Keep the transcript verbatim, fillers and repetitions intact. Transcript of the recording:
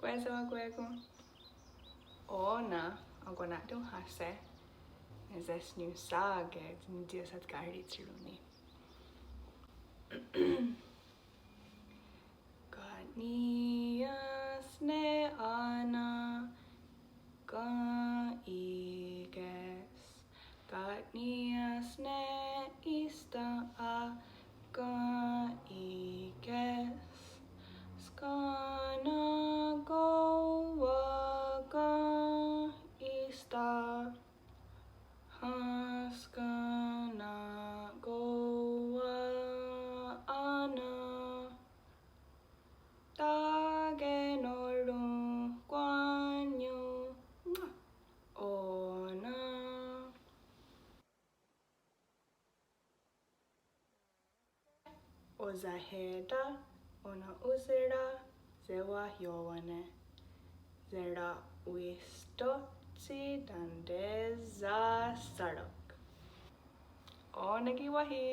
Kwé:so akwé:kon. Ó:nen akwana'tón:hahse' ne sesniónhsake' tsi ní:tsi satká:ri tsi rón:ni. Ka' ní:iens ne Á:na ken í:ke's. Ka' ní:iens ne ísta' ken í:ke's. Skén: Nahò:ten ísta'? Hen, skén: Nahò:ten Á:na. Tá:ke nòn:wa kwah niió:wen ó:nen. Osahè:ta' ó:nen ó:sera' sewahió:wane'. Sera'wistó:tsi tentesahsà:rok. Ó:nen ki' wáhi.